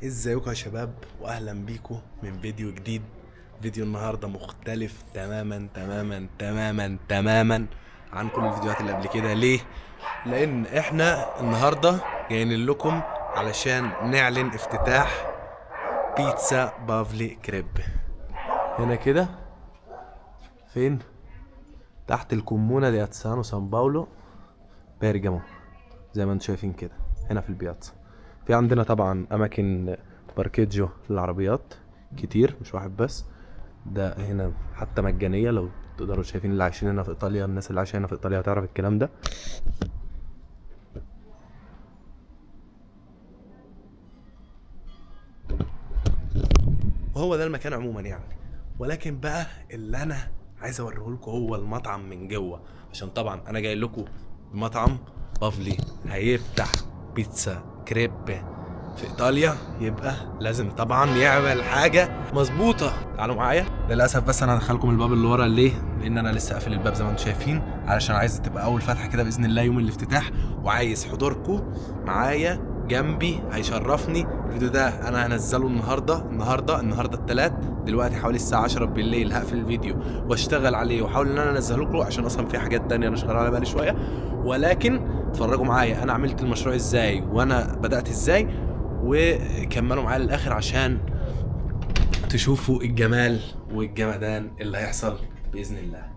ازيكم يا شباب واهلا بيكم من فيديو جديد. فيديو النهارده مختلف تماما تماما تماما تماما عن كل الفيديوهات اللي قبل كده. ليه؟ لان احنا النهارده جايين لكم علشان نعلن افتتاح بيتزا بافلي كريب هنا كده، فين؟ تحت ال comune di اتسانو سان باولو بيرجامو، زي ما انتم شايفين كده هنا في ال piazza. في عندنا طبعا اماكن parcheggio للعربيات كتير، مش واحد بس، ده هنا حتى مجانية لو تقدروا. شايفين اللي عايشين هنا في ايطاليا، الناس اللي عايشه هنا في ايطاليا هتعرف الكلام ده. وهو ده المكان عموما يعني. ولكن بقى اللي انا عايز اوريه لكم هو المطعم من جوه، عشان طبعا انا جاي لكم بمطعم بافلي هيفتح بيتزا كريب في ايطاليا، يبقى لازم طبعا يعمل حاجة مظبوطة. تعالوا معايا. للاسف بس انا هدخلكم الباب اللي ورا. ليه؟ لان انا لسه قافل الباب زي ما انتم شايفين، علشان عايز تبقى اول فتحه كده باذن الله يوم الافتتاح، وعايز حضوركم معايا جنبي، هيشرفني. الفيديو ده انا هنزله النهارده النهارده النهارده الثلاث، دلوقتي حوالي الساعة 10 بالليل هقفل الفيديو واشتغل عليه واحاول ان انا انزله لكم، عشان اصلا في حاجات تانية انا شغال عليها بقالي شوية. ولكن اتفرجوا معايا انا عملت المشروع ازاي وانا بدات ازاي، وكملوا معايا للاخر عشان تشوفوا الجمال والجمدان اللي هيحصل باذن الله.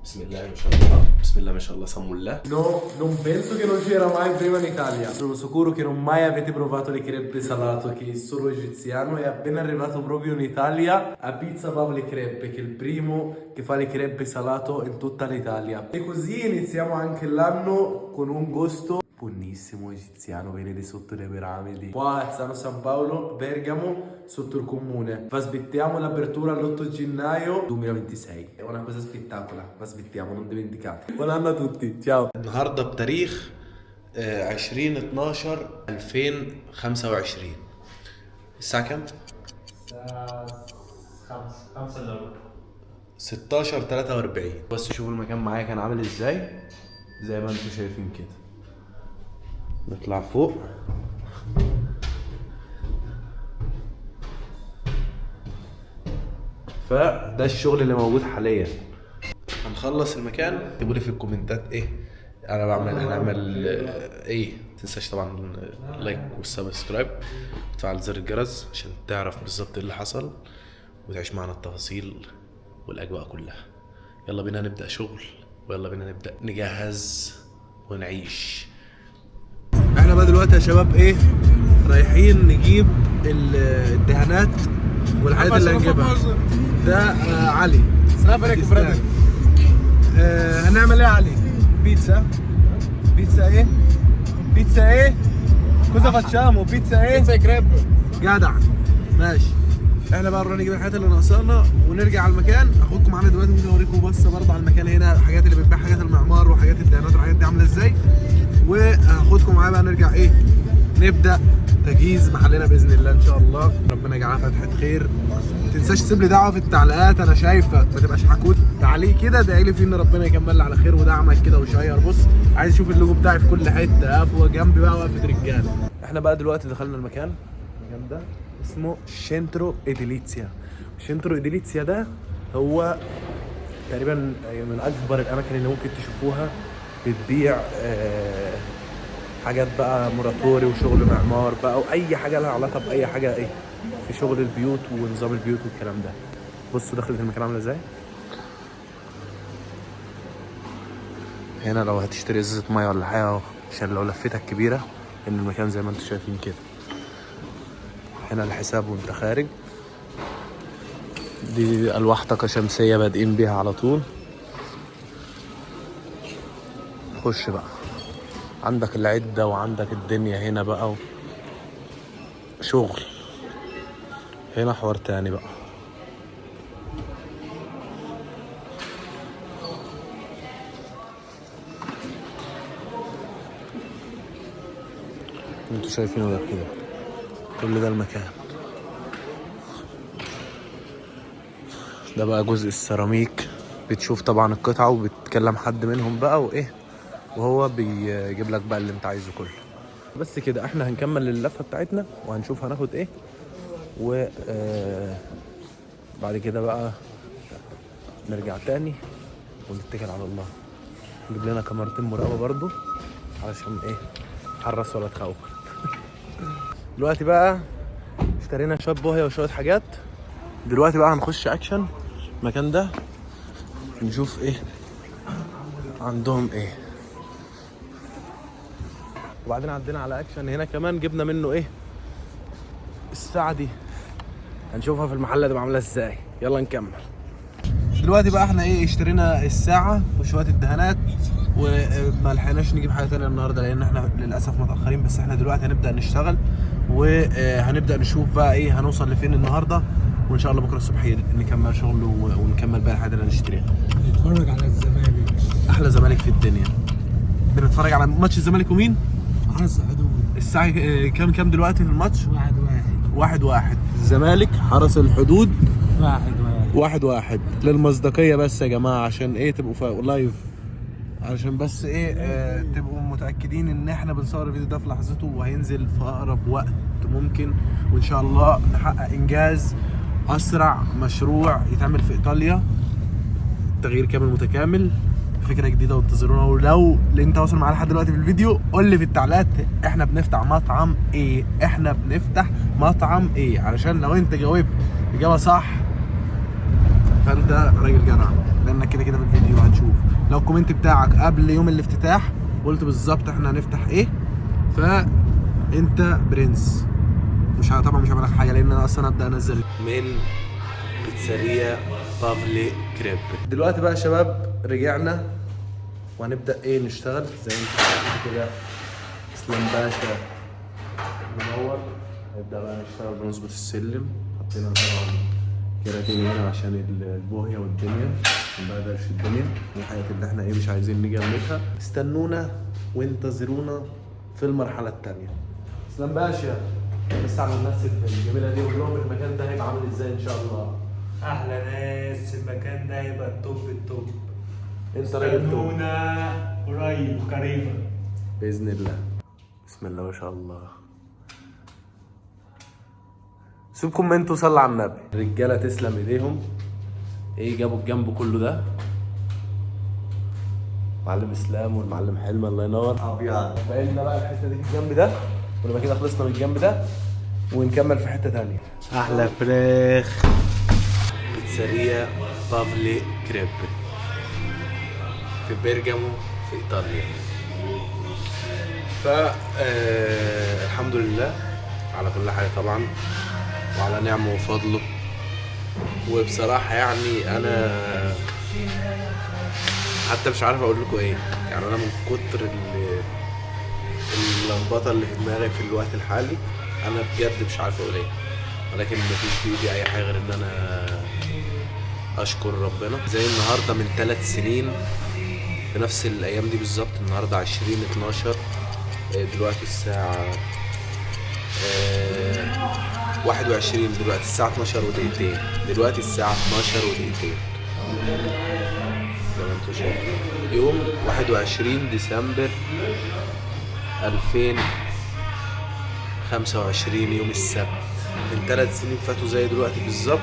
بسم الله ما شاء الله، بسم الله ما شاء الله، سموا الله. No, non penso che non c'era mai prima in Italia. Sono sicuro che non mai avete provato le crepe salato, che è solo egiziano. È appena arrivato proprio in Italia a Pizza Pavli Crepe, che è il primo che fa le crepe salato in tutta l'Italia. E così iniziamo anche l'anno con un gusto buonissimo egiziano, viene di sotto le piramidi. Qua a Zano San Paolo, Bergamo, sotto il comune. Vi aspettiamo l'apertura l'8 gennaio 2026. È una cosa spettacola, vi aspettiamo, non dimenticate. Buon anno a tutti, ciao. النهارده بتاريخ 20 12 2025. الساعة كام؟ خمسة إلا ربع. 16 43. بس شوفوا المكان معايا كان عامل ازاي، زي ما انتم شايفين كده. نطلع فوق. فده الشغل اللي موجود حاليا. هنخلص المكان، اكتبوا لي في الكومنتات ايه انا بعمل، هنعمل ايه. ما تنساش طبعا like وال subscribe وتفعل زر الجرس عشان تعرف بالظبط ايه اللي حصل وتعيش معنا التفاصيل والاجواء كلها. يلا بينا نبدا شغل، ويلا بينا نبدا نجهز ونعيش. احنا بقى دلوقتي يا شباب ايه، رايحين نجيب الدهانات والحاجات اللي هنجيبها. ده علي. السلام عليكم brother. هنعمل ايه يا علي؟ بيتزا. بيتزا ايه؟ بيتزا ايه؟ cosa facciamo؟ بيتزا ايه؟ بيتزا كريب. جدع، ماشي. احنا بقى نروح نجيب الحاجات اللي ناقصانا ونرجع على المكان. اخدكم معانا دلوقتي، ممكن اوريكم بصة برضه على المكان هنا، الحاجات اللي بتبيع، حاجات المعمار وحاجات الدهانات والحاجات دي عامله ازاي. وهاخدكم معايا بقى نرجع ايه، نبدا تجهيز محلنا باذن الله ان شاء الله. ربنا يجعلها فتحه خير. ما تنساش تسيب لي دعوه في التعليقات، انا شايفك ما تبقاش حكوت تعليق كده، ادعي لي فيه ان ربنا يكمل لي على خير ودعمك كده و share. بص عايز اشوف اللوجو بتاعي في كل حتة، قفوه جنبي بقى وقفه رجاله. احنا بقى دلوقتي دخلنا المكان. المكان ده اسمه Centro Edilizia. Centro Edilizia ده هو تقريبا من اكبر الاماكن اللي ممكن تشوفوها، بتبيع حاجات بقى muratori وشغل معمار بقى، واي حاجة لها علاقة باي حاجة ايه في شغل البيوت ونظام البيوت والكلام ده. بصوا دخلت المكان عامله ازاي. هنا لو هتشتري ازازة مية ولا حاجة، عشان لو لفتك كبيرة، ان المكان زي ما انتم شايفين كده. هنا الحساب وانت خارج. دي الواح طاقة شمسية بادئين بيها على طول. خش بقى، عندك العدة وعندك الدنيا هنا بقى شغل. هنا حوار تاني بقى. انتوا شايفينه ده كده، كل ده المكان ده بقى جزء السيراميك. بتشوف طبعا القطعة وبتكلم حد منهم بقى وايه، وهو بيجيب لك بقى اللي انت عايزه كله. بس كده احنا هنكمل اللفة بتاعتنا وهنشوف هناخد ايه، و بعد كده بقى نرجع تاني ونتكل على الله. نجيب لنا كاميرتين مراقبة برضو علشان ايه، حرص ولا تخوف. دلوقتي بقى اشترينا شوية بوهيه وشوية حاجات. دلوقتي بقى هنخش اكشن المكان ده، نشوف ايه عندهم ايه. وبعدين عدينا على اكشن هنا كمان، جبنا منه ايه الساعة دي، هنشوفها في المحل هتبقى عامله ازاي. يلا نكمل. دلوقتي بقى احنا ايه، اشترينا الساعة وشوية الدهانات، وما لحقناش نجيب حاجة تانية النهارده لان احنا للاسف متاخرين. بس احنا دلوقتي هنبدا نشتغل وهنبدا نشوف بقى ايه هنوصل لفين النهارده، وان شاء الله بكره الصبح نكمل شغل ونكمل باقي الحاجات اللي هنشتريها. نتفرج على الزمالك. احلى زمالك في الدنيا. بنتفرج على ماتش الزمالك ومين؟ حرس الحدود. الساعة كام دلوقتي في الماتش؟ 1-1. 1-1. الزمالك حرس الحدود 1-1. 1-1. للمصداقية بس يا جماعة، عشان ايه تبقوا live، علشان بس ايه تبقوا متأكدين ان احنا بنصور الفيديو ده في لحظته وهينزل في اقرب وقت ممكن، وان شاء الله نحقق انجاز اسرع مشروع يتعمل في ايطاليا، تغيير كامل متكامل، فكرة جديدة، وانتظرونا. ولو انت واصل معانا لحد دلوقتي في الفيديو قول لي في التعليقات احنا بنفتح مطعم ايه، احنا بنفتح مطعم ايه، علشان لو انت جاوبت اجابة صح فانت راجل جدع، لانك كده كده في الفيديو هتشوف. لو ال comment بتاعك قبل يوم الافتتاح قلت بالظبط احنا هنفتح ايه، فانت برنس. مش طبعا مش هعمل لك حاجة لان انا اصلا هبدا انزل من بيتزاريا بافلي كريب. دلوقتي بقى يا شباب رجعنا وهنبدا ايه نشتغل زي ما انتم شايفين كده. اسلام باشا منور. هنبدا بقى نشتغل، بنظبط السلم. حطينا طبعا كراتين هنا عشان البوهيه والدنيا ما نبهدلش الدنيا، الحاجات اللي احنا ايه مش عايزين نجمدها. استنونا وانتظرونا في المرحلة الثانية. اسلام باشا بس على الناس الجميلة دي، قول لهم المكان ده هيبقى عامل ازاي ان شاء الله. احلى ناس، المكان ده هيبقى ال top ال top. انت راجل top. استنونا قريب قريبا باذن الله. بسم الله ما شاء الله. سيبكم انتوا، صلوا على النبي. الرجالة تسلم ايديهم، ايه جابوا الجنب كله ده. معلم اسلام والمعلم حلمي الله ينور. ابيض. باقي لنا بقى الحتة دي في الجنب ده، ونبقى كده خلصنا من الجنب ده ونكمل في حتة ثانية. احلى فراخ بيتزاريا بافلي كريب في بيرجامو في ايطاليا. ف الحمد لله على كل حاجة طبعا، وعلى نعمه وفضله. وبصراحة يعني انا حتى مش عارف اقول لكم ايه، يعني انا من كتر اللخبطة اللي في دماغي في الوقت الحالي انا بجد مش عارف اقول ايه، ولكن مفيش في ايدي اي حاجة غير ان انا اشكر ربنا. زي النهارده من 3 سنين في نفس الايام دي بالظبط، النهارده 20/12، دلوقتي الساعة 21، دلوقتي الساعة 12:02، دلوقتي الساعة 12:02 زي ما انتم شايفين، يوم 21 ديسمبر 2025 يوم السبت، من 3 سنين فاتوا زي دلوقتي بالظبط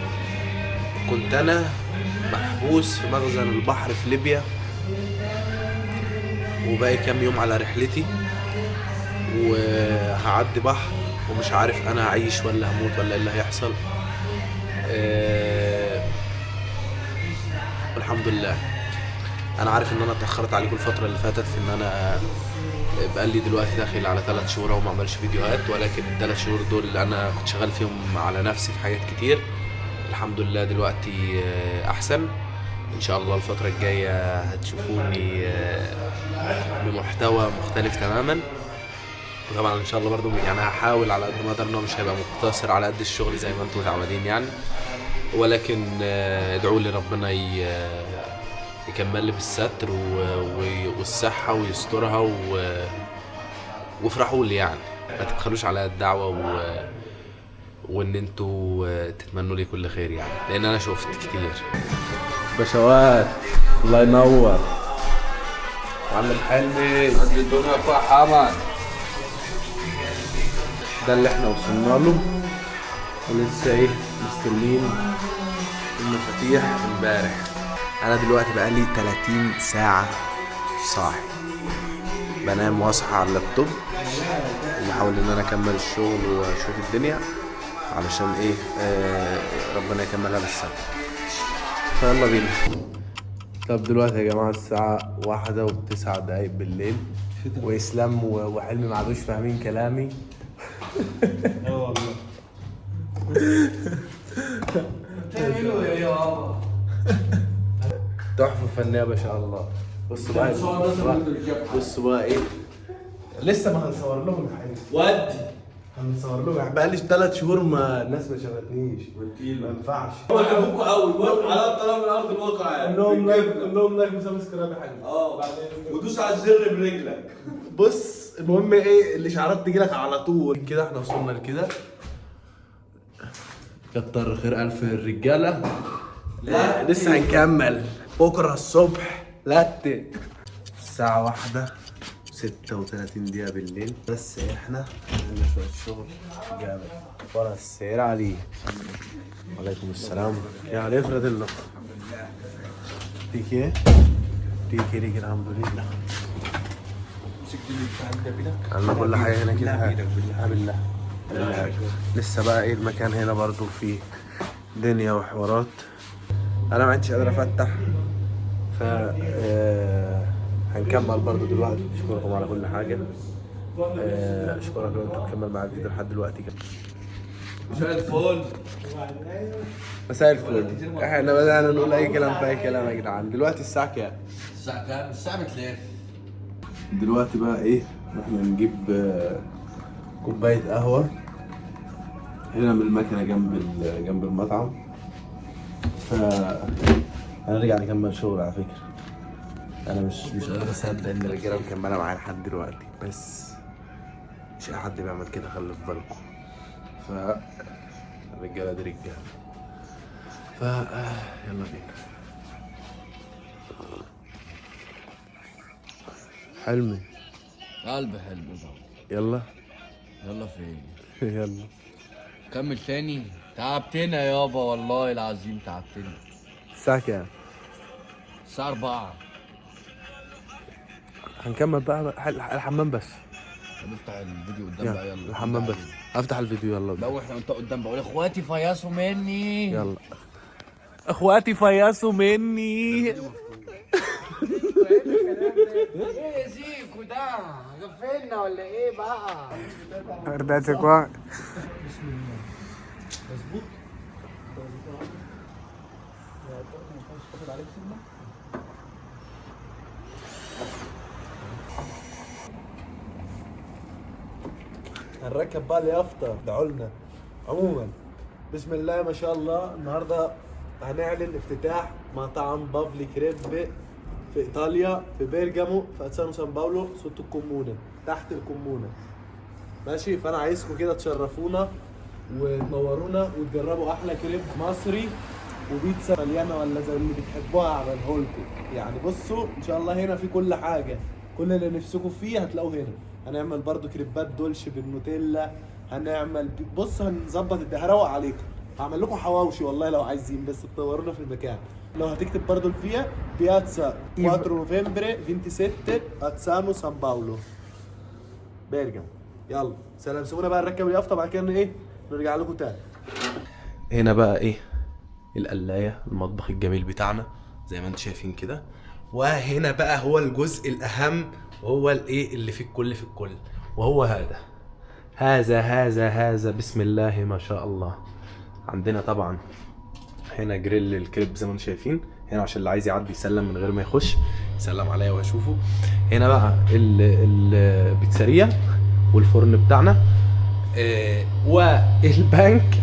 كنت انا محبوس في مخزن البحر في ليبيا، وباقي كام يوم على رحلتي، وهعدي بحر ومش عارف انا هعيش ولا هموت ولا ايه اللي هيحصل. الحمد لله. انا عارف ان انا اتاخرت عليكم الفترة اللي فاتت في ان انا بقالي دلوقتي داخل على 3 شهور وما عملش فيديوهات، ولكن ال3 شهور دول اللي انا كنت شغال فيهم على نفسي في حاجات كتير. الحمد لله دلوقتي احسن ان شاء الله. الفترة الجاية هتشوفوني بمحتوى مختلف تماما، وطبعا ان شاء الله برضو يعني هحاول على قد ما اقدر انه مش هيبقى مقتصر على قد الشغل زي ما انتم متعودين يعني، ولكن ادعوا لي ربنا يكمل لي بالستر والصحة ويسترها وافرحوا لي يعني، ما تبخلوش على الدعوة وان انتوا تتمنوا لي كل خير يعني، لان انا شفت كتير. بشوات الله ينور. معلم حلمي الدنيا فيها حمد. ده اللي احنا وصلنا له، ولسه ايه مستنيين المفاتيح امبارح. انا دلوقتي بقالي 30 ساعة صاحي، بنام واصحى على اللابتوب وبحاول ان انا اكمل الشغل واشوف الدنيا علشان ايه ربنا يكملها بالسلامة. فيلا بينا. طب دلوقتي يا جماعة الساعة 1:09 بالليل، وإسلام وحلمي ما عادوش فاهمين كلامي. اه والله. بتعملوا ايه يابا؟ تحفة فنية ما شاء الله. بصوا بقى، بصوا بقى ايه، لسه ما هنصور لهم يا حبيبي. ودي هنصور لهم، بقالي 3 شهور ما الناس ما شافتنيش. ما ينفعش. هو بحبكوا قوي على الطلاق من ارض الواقع يعني. قول لهم like، قول لهم like و subscribe يا حبيبي. اه ودوس على الزر برجلك. بص المهم ايه، الاشعارات تجي لك على طول كده. احنا وصلنا لكده، كتر خير الف الرجالة. لا لسه هنكمل بكره الصبح. لاتي الساعة 1:36 بالليل، بس احنا عندنا شوية شغل جامد. ورا السير علي. وعليكم السلام يا علي افرد الله. تيكي تيكي ليك الحمد لله. عندنا كل حاجة هنا كده بالله. لسه بقى ايه المكان هنا برضو فيه دنيا وحوارات. انا ما عدتش قادر افتح، ف هنكمل برضو دلوقتي. اشكركم على كل حاجة. اشكرك لو انت مكمل معايا الفيديو لحد دلوقتي كده. مساء الفل. مساء الفل. احنا بدأنا نقول اي كلام في اي كلام يا جدعان. دلوقتي الساعة كام؟ الساعة كام؟ الساعة بتلف. دلوقتي بقى ايه، احنا نجيب كوباية قهوة هنا من المكنة جنب المطعم. ف هنرجع نكمل شغل. على فكرة انا مش قادر اصدق ان الرجالة مكملة معايا لحد دلوقتي، بس مش اي حد بيعمل كده، خلي في بالكم. ف الرجالة دي رجالة. ف يلا بينا. حلمي قلب حلمي طبعا. يلا يلا فين؟ يلا كمل تاني. تعبتنا يابا والله العظيم تعبتنا. الساعة كام؟ الساعة 4. هنكمل بقى الحمام بس. طب افتح الفيديو قدام بقى. يلا الحمام بس. افتح الفيديو يلا. لو احنا انت قدام بقول اخواتي فيصوا مني. يلا اخواتي فيصوا مني. ايه يا زيكو ده؟ غفلنا ولا ايه بقى؟ Guardate qua. هنركب بقى اليافطة، دعولنا. عموما بسم الله ما شاء الله، النهارده هنعلن افتتاح مطعم بافلي كريب في ايطاليا، في بيرجامو، في اتسانو سان باولو، sotto ال comune، تحت ال comune. ماشي، فانا عايزكم كده تشرفونا وتنورونا وتجربوا احلى كريب مصري وبيتزا مليانة ولا زي اللي بتحبوها اعمله لكم. يعني بصوا ان شاء الله هنا في كل حاجة، كل اللي نفسكم فيه هتلاقوه هنا. هنعمل برضو كريبات dolce بالنوتيلا، هنعمل بص هنظبط الدنيا، هروق عليكم، هعمل لكم حواوشي والله لو عايزين، بس تنورونا في المكان. لو هتكتب برضو ال via piazza 4 نوفمبر 27 اتسانو سان باولو بيرجامو. يلا سلام، سيبونا بقى نركب اليافطه بعد كده ايه نرجع لكم تاني. هنا بقى ايه القلايه، المطبخ الجميل بتاعنا زي ما انتم شايفين كده. وهنا بقى هو الجزء الاهم، وهو الايه اللي في الكل في الكل، وهو هذا هذا هذا هذا. بسم الله ما شاء الله. عندنا طبعا هنا جريل الكريب زي ما انتم شايفين هنا، عشان اللي عايز يعدي يسلم من غير ما يخش يسلم عليا واشوفه. هنا بقى البيتزاريا والفرن بتاعنا، والبنك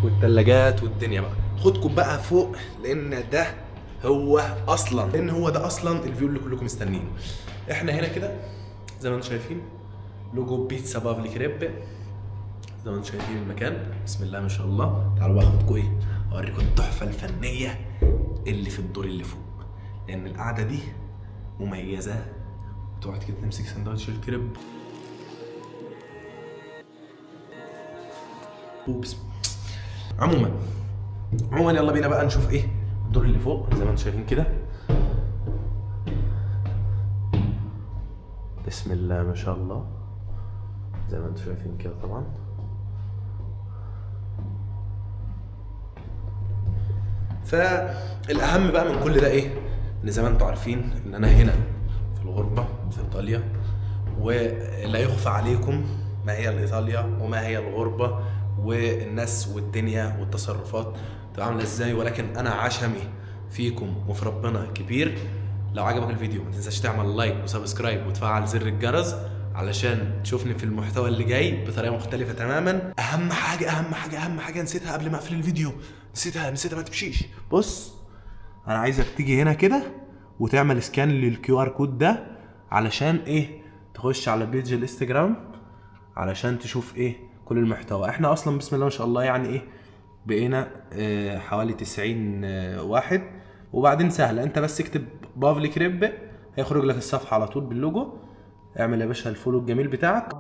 والثلاجات والدنيا بقى. خدكم بقى فوق، لان ده هو اصلا، لان هو ده اصلا ال view اللي كلكم مستنينه. احنا هنا كده زي ما انتم شايفين لوجو بيتزا بافلي كريب زي ما انتم شايفين المكان، بسم الله ما شاء الله. تعالوا بقى اخدكم ايه اوريكم التحفة الفنية اللي في الدور اللي فوق، لان القعدة دي مميزة. تقعد كده تمسك سندوتش الكريب. oops. عموما عموما يلا بينا بقى نشوف ايه الدور اللي فوق زي ما انتم شايفين كده. بسم الله ما شاء الله، زي ما انتم شايفين كده طبعا. فالاهم بقى من كل ده ايه؟ ان زي ما انتم عارفين ان انا هنا في الغربة في ايطاليا، ولا يخفى عليكم ما هي الايطاليا وما هي الغربة والناس والدنيا والتصرفات تبقى عامله ازاي، ولكن انا عشمي فيكم وفي ربنا كبير. لو عجبك الفيديو ما تنساش تعمل like و subscribe وتفعل زر الجرس علشان تشوفني في المحتوى اللي جاي بطريقة مختلفة تماما. اهم حاجة اهم حاجة اهم حاجة نسيتها قبل ما اقفل الفيديو، نسيتها ما تمشيش. بص انا عايزك تيجي هنا كده وتعمل scan لل QR code ده علشان ايه؟ تخش على page الانستجرام علشان تشوف ايه كل المحتوى. احنا اصلا بسم الله ما شاء الله يعني ايه بقينا حوالي 90 واحد. وبعدين سهلة، انت بس اكتب بافلي كريب هيخرج لك الصفحة على طول باللوجو. اعمل يا باشا ال follow الجميل بتاعك.